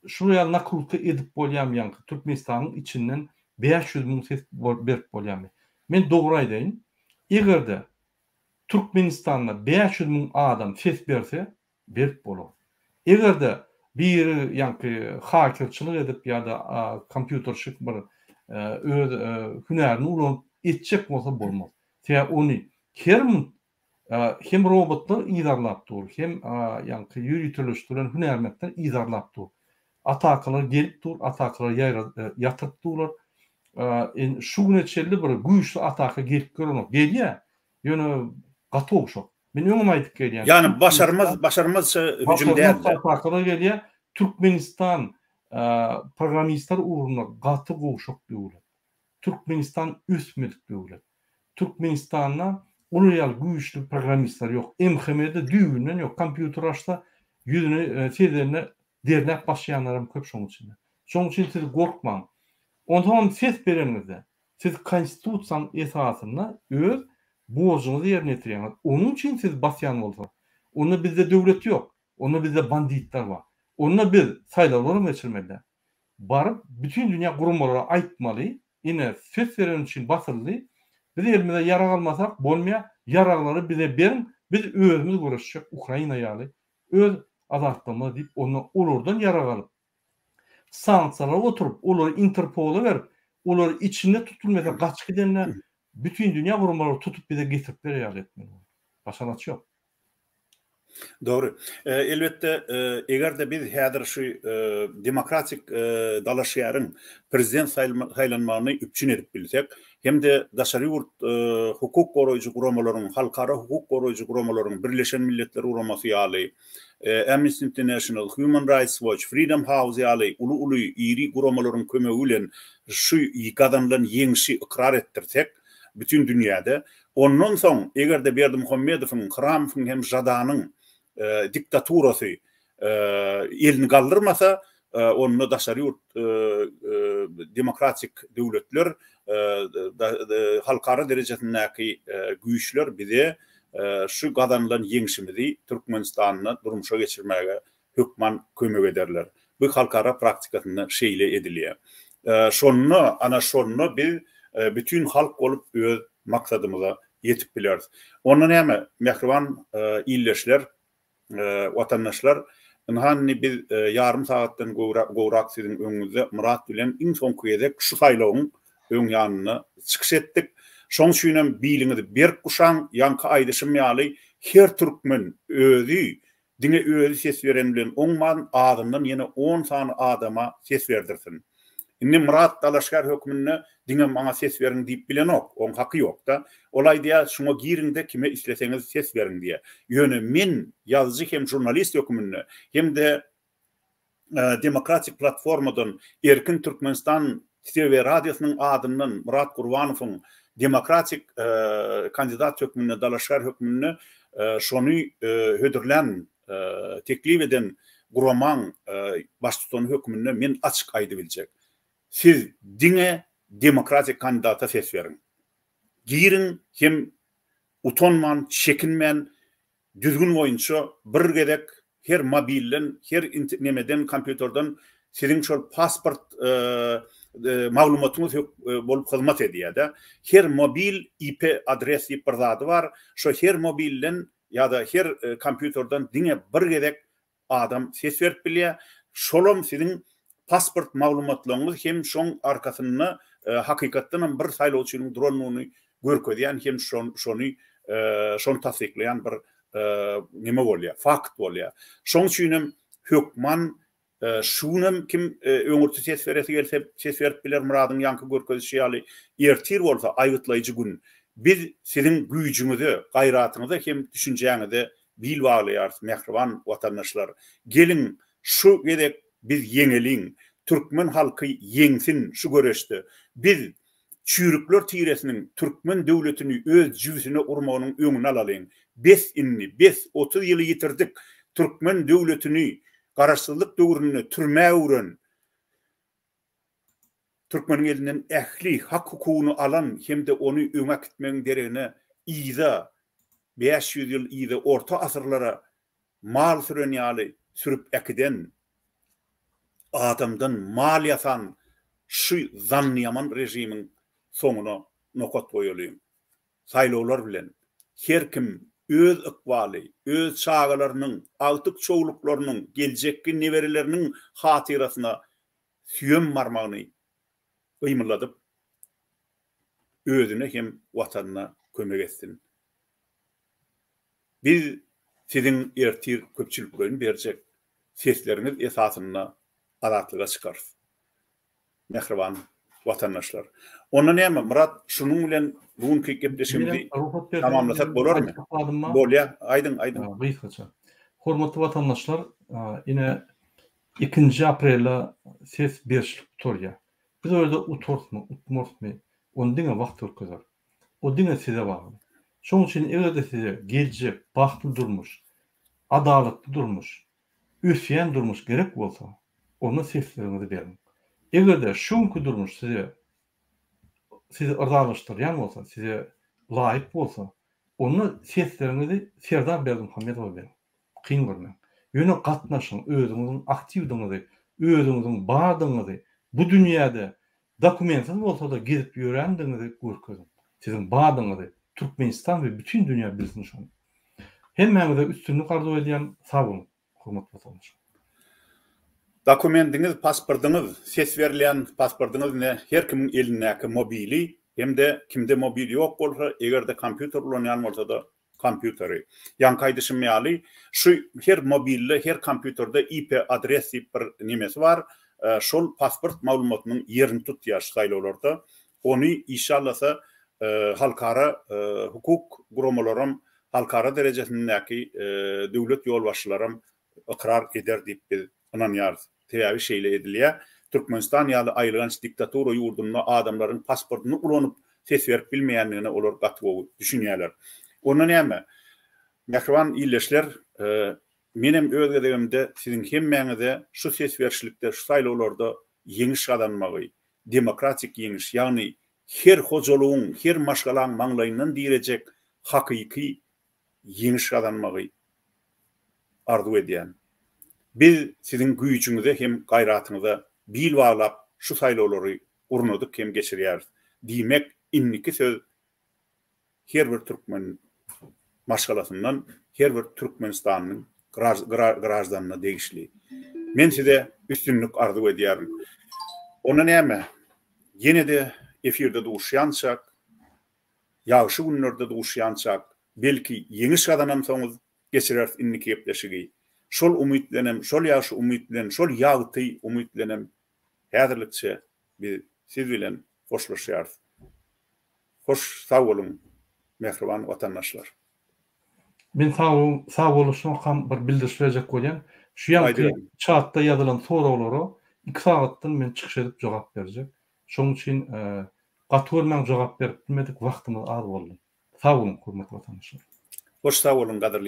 şular ýaly nakrutka edip bolýarmy ýaňky Türkmenistanyň içinden 500 müň ses berip bolýarmy? Men dogry aýdaýyn, eger-de Türkmenistanda 500 müň adam ses berse, berip bolar. Eger-de biri ýaňky hakerçilik edip ýa-da kompýuterşik bir öz hünärini ulanyp etjek bolsa bolmaz. Sebäbi ony her munt hem robotlar yzarlap dur, hem ýaňky ýöriteleşdirilen hünärmentler yzarlap dur. Atakalar gelip dur, atakalar ýatyryp durlar. Şu güne çenli bir güýçli ataka gelip görenok. Gelýär, ýöne gaty gowşak. Men öňem aýdyp gelýän. Ýagny başarmaz, başarmazça hüjüm däldi. Başarmaz gelýär. Türkmenistan programmistler ugrunda gaty gowşak döwlet. Türkmenistan ösmedik döwlet. Türkmenistanda olar ýaly güýçli programmistler ýok. MHM-de düýbünden ýok. Kompýuter açsa ýüzüni sezende derläp başlaýanlaram köp şoň içinde. Şoň üçin siz gorkmaň. Onsoňam ses bereniňizde Siz Konstitusiýanyň esasynda öz borjuňyzy ýerine ýetirýäňiz. Onuň üçin siz basýan bolsak, onda bizde döwlet ýok. Onda bizde banditler bar. Onda biz saýlawlaram geçirmeli däl. Baryp bütin dünýä guramalara aýtmaly, ine ses beren üçin basyldy, biz elimize ýarag almasak bolmaýar, ýaraglary bize beriň, biz özümiz göreşjek Ukraina ýaly öz azatlygymyza diýip onda olardan ýarag alyp, sanksiýalara oturyp, olary Interpola berip, olary içinde tutulmasa gaçyp gidende bütin dünýä guramalary tutup bize getirip berer ýaly etmeli bolar. Başga alaç ýok. Dogry. Elbetde, eger-de biz häzir şu demokratik dalaşgäriň prezident saýlanmagyny üpjün edip bilsek hem-de daşary ýurt hukuk goraýjy guramalaryň, halkara hukuk goraýjy guramalaryň, Birleşen Milletler Guramasy ýaly, Amnesty International, Human Rights Watch, Freedom House ýaly uly-uly iri guramalaryň kömegi bilen şu gazanylan ýeňşi ykrar etdirsek bütin dünýäde, ondan soň eger-de Berdimuhamedowyň, Hramowyň hem Žadanyň diktaturasy elini galdyrmasa, onda daşary ýurt demokratik döwletler, halkara derejesindäki güýçler bize şu gazanylan ýeňşimizi Türkmenistanda durmuşa geçirmäge hökman kömek ederler. Bu halkara praktikasynda şeýle edilýär. Şonda, ana şonda biz bütin halk bolup öz maksadymyza ýetip bileris. Onda näme, mähriban ildeşler, Watandaşlar, ynha indi biz ýarym sagatdan gowrak siziň öňüňizde Myrat bilen iň soňky gezek şu saýlawyň öň ýanynda çykyş etdik. Şoň üçinem biliňizi berk guşaň, ýaňky aýdyşym ýaly her türkmen özi, diňe özi ses beren bilen oňman, azyndan ýene on sany adama ses berdirsin. Indi Myrat dalaşgär hökmünde diňe maňa ses beriň diýip bilenok, oň haky ýok-da. Ol aýdýar, şuňa giriň-de kime isleseňiz ses beriň diýýär. Ýöne men ýazyjy hem žurnalist hökmünde hem-de Demokratik platformadan Erkin Türkmenistan TV radiosynyň adyndan Myrat Gurbanowyň demokratik kandidat hökmünde, dalaşgär hökmünde şony hödürlän, teklip eden guramaň baştutany hökmünde men açyk aýdybiljek. Siz diňe demokratik kandidata ses beriň. Giriň hem utanman, çekinmän Düzgün boýunça bir gezek her mobilden, her nemeden, kompýuterden siziň şol pasport maglumatyňyz bolup hyzmat edýär-de. Her mobil IP adres diýip bir zady bar. Şo her mobilden ýa-da her kompýuterden diňe bir gezek adam ses berip bilýär. Şolam siziň pasport maglumatlaryňyz hem şoň arkasynda hakykatdanam bir saýlawçynyň durandygyny görkezýän hem şony şony tassyklaýan bir neme bolýar, fakt bolýar. Şoň üçinem hökman şu günem kim öňürti ses beresi gelse ses berip biler Myradyň ýaňky görkezişi ýaly ertir bolsa aýgytlaýjy gün. Biz siziň güýjüňize, gaýratyňyza hem düşünjäňize bil baglaýarys mähriban watandaşlar. Geliň şu gezek biz ýeňeliň. Türkmen halky ýeňsin şu göreşde. Biz çüýrükler tiresiniň türkmen döwletini öz jübüsine urmagynyň öňüni alalyň. Bes indi, bes, 30 ýyly ýitirdik. Türkmen döwletini garaşsyzlyk döwründe türmä öwren, Türkmeniň elinden ähli hak-hukugyny alan hem-de ony öňe äkitmegiň deregine yza, 500 ýyl yza, orta asyrlara mal süren ýaly sürüp äkiden, adamdan mal ýasan şu zannyýaman režimiň soňuna nokat goýalyň. Saýlawlar bilen her kim öz ykbaly, öz çagalarynyň, agtyk-çowluklarynyň, geljekki nebereleriniň hatyrasyna süýem barmagyny gymyldadyp, özüne hem Watanyna kömek etsin. Biz siziň ertir köpçülikleýin berjek sesleriňiz esasynda azatlyga çykarys. Mähriban watandaşlar. Onda näme, Myrat, şunuň bilen bu günki gepleşigimizi tamamlasak bolarmy? Bolýar, aýdyň, aýdyň. Gysgaça. Hormatly watandaşlar, ine Ikinji aprelde ses berişlik gutarýar. Biz o ýerde utarysmy, utmarysmy, ony diňe wagt görkezer. O diňe size bagly. Şonuň üçin eger-de size geljek, bagtly durmuş, adalatly durmuş, ösýän durmuş gerek bolsa, onda sesleriňizi beriň. Eger-de şu günki durmuş size sizi yzalaşdyrýan bolsa, size laýyk bolsa, onda sesleriňizi Serdar Berdimuhamedowa beriň. Kyn görmäň. Ýöne gatnaşyň, özüňiziň aktiwdigiňizi, özüňiziň bardygyňyzy, bu dünýäde dokumentsiz bolsa-da gezip ýörendigiňizi görkeziň. Siziň bardygyňyzy Türkmenistan we bütin dünýä bilsin şony. Hemmäňize üstünlik arzuw edýän, sag boluň, hormatly watandaşlar. Dokumendiňiz, pasportyňyz, ses berilýän pasportyňyz ine her kimiň elindäki mobili hem-de kimde mobil ýok bolsa, eger-de kompýuter ulanýan bolsa-da kompýuteri. Ýaňky aýdyşym ýaly, şu her mobilde, her kompýuterde IP adres diýip bir nemesi bar. Şol pasport maglumatynyň ýerini tutýar şu saýlawlarda. Ony işallasa halkara hukuk guramalaram, halkara derejesindäki döwlet ýolbaşçylaram ykrar eder diýip biz ynanýarys. Sebäbi şeýle edilýär. Türkmenistan ýaly aýylganç diktatura ýurdunda adamlaryň pasportyny ulanyp ses berip bilmeýändigine olar gaty gowy düşünýärler. Onda näme? Mähriban ildeşler, menem öz gezegimde siziň hemmäňize şu ses berişlikde, şu saýlawlarda ýeňiş gazanmagy, demokratik ýeňiş, ýagny her hojalygyň, her maşgalaň maňlaýyndan direjek hakyky ýeňiş gazanmagy arzuw edýän. Biz siziň güýjüňize hem gaýratyňyza bil baglap şu saýlawlary gurnadyk hem geçirýäris. Diýmek, indiki söz her bir türkmen maşgalasyndan, her bir Türkmenistanyň graždanyna degişli. Men size üstünlik arzuw edýärin. Onda näme, ýene-de efirde duşýançak, Ýagşy günlerde duşýançak, belki, ýeňiş gazanamsoňyz geçireris indiki gepleşigi. Şol umyt bilenem, şol ýagşy umyt bilen, şol ýagty umyt bilenem häzirlikçe. biz siz bilen hoşlaşýarys. Hoş sag boluň mähriban watandaşlar. Men sag sag boluşmakam bir bildiriş berjek bolýan. Şu ýaňky çatda ýazylan soraglara 2 sagatdan men çykyş edip jogap berjek. Şonuň üçin gaty görmäň jogap berip bilmedik wagtymyz az boldy. Sag boluň hormatly watandaşlar. Hoş sag boluň gadyrly.